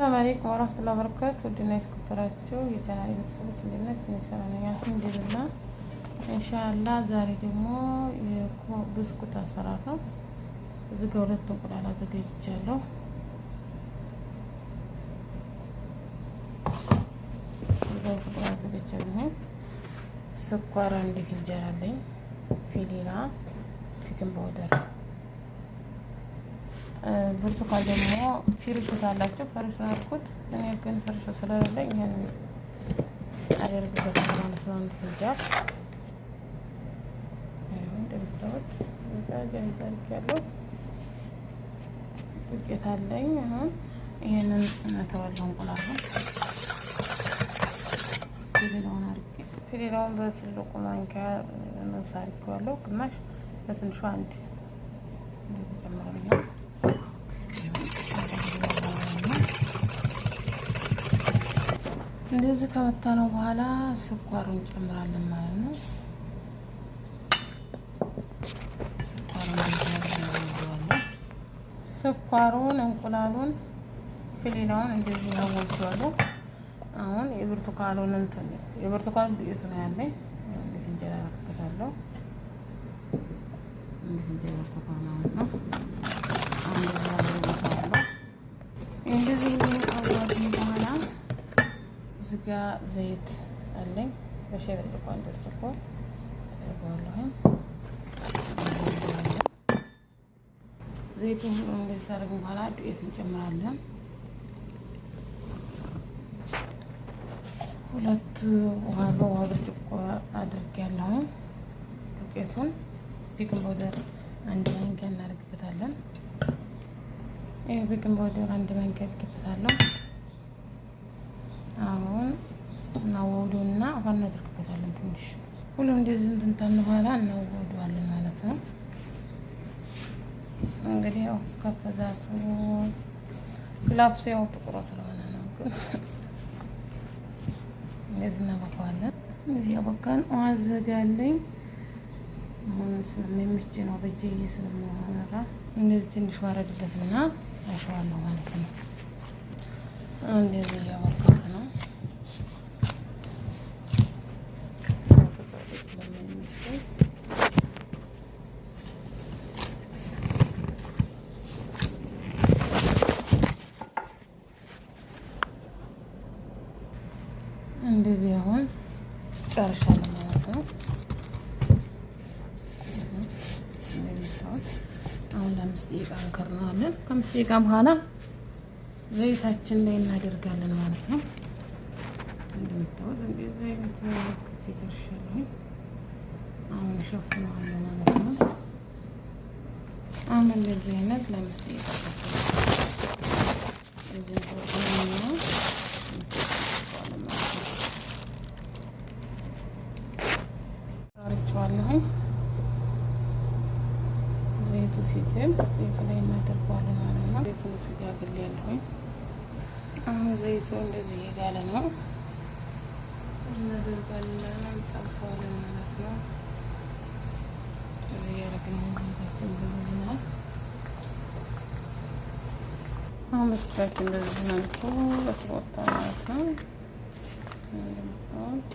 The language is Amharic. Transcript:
ሰላም አለይኩም ወራህመቱላሂ ወበረካቱ። ውድና የተከበራችሁ የቻናሌ ቤተሰቦች እንዴት ናችሁ? እኔ ሰላም ነኝ አልሐምዱሊላህ። ኢንሻአላህ ዛሬ ደግሞ ብስኩት አሰራር ነው። እዚህ ጋር ሁለት እንቁላል አዘጋጅቻለሁ። እንቁላል አዘጋጅቻለሁ። ስኳር አንድ ፊንጃል አለኝ። ፊሊና baking powder፣ ብርቱካን ደግሞ fresh ካላችሁ fresh አድርጉት። እኔ ግን fresh ስለሌለኝ ይሄን አደርግበታለሁ ማለት ነው። አንድ ፊንጃል እንደምታዩት ያለው ዱቄት አለኝ። አሁን ይሄንን እመተዋለሁ። እንቁላሉ ፊሊናውን አድርጌ ፊሊናውን በትልቁ ማንኪያ ነስ አድርጌዋለሁ። ግማሽ በትንሹ አንድ እንደዚህ ጨምረናል። እንደዚህ ከመታነው በኋላ ስኳሩን እንጨምራለን ማለት ነው። ስኳሩን፣ እንቁላሉን፣ ፍሊላውን እንደዚህ ያወጀዋለሁ። አሁን የብርቱካኑን እንትን የብርቱካኑ ዱቄቱ ነው ያለኝ። አንድ ፍንጀራ አደርግበታለሁ። አንድ ፍንጀራ ብርቱካን ማለት ነው። እንደዚህ አዋጅ በኋላ እዚህ ጋ ዘይት አለኝ። በሻይ ብርጭቆ አንድ ብርጭቆ አድርገዋለሁኝ። ዘይቱ እንደዚህ ታደርግን በኋላ ዱቄት እንጨምራለን። ሁለት ውሃ በውሃ ብርጭቆ አድርጌያለሁኝ። ዱቄቱን baking powder አንድ ማንኪያ እናደርግበታለን። ይህ baking powder አንድ ማንኪያ አድርግበታለሁ። አሁን እናዋውደውና ውሃ እናደርግበታለን። ትንሽ ሁሉም እንደዚህ እንትን ታልን በኋላ እናዋውደዋለን ማለት ነው። እንግዲህ ያው ከበዛቱ ግላፍስ ያው ጥቁሮ ስለሆነ ነው፣ ግን እንደዚህ እናቦካዋለን። እንደዚህ ያቦካን አዘጋለኝ። አሁን ስለሚመች ነው በእጄ ስለማወራ እንደዚህ ትንሽ አረግበትና አሸዋለሁ ማለት ነው። እንደዚህ እያቦካሁት ነው። እንደዚህ አሁን ጨርሻለሁ ማለት ነው። እንደምታዩት አሁን ለ5 ደቂቃ እንከርነዋለን። ከ5 ደቂቃ በኋላ ዘይታችን ላይ እናደርጋለን ማለት ነው። እንደምታዩት እንደዚህ አይነት ክቼ ደርሻለሁ። አሁን ሸፍነዋለሁ ማለት ነው። አሁን እንደዚህ አይነት ለ5 ደቂቃ እዚህ አርቸዋለሁኝ። ዘይቱ ሲግል ዘይቱ ላይ እናደርገዋለን ማለት ነው። ዘይቱ ሲጋግል ያለሁኝ አሁን ዘይቱ እንደዚህ እየጋለ ነው። እናደርጋለን እንጠብሰዋለን ማለት ነው። እዚህ ያደረግን አሁን ብስኩታችን በዚህ መልኩ በስቦታ ማለት ነው። እንደምታዩት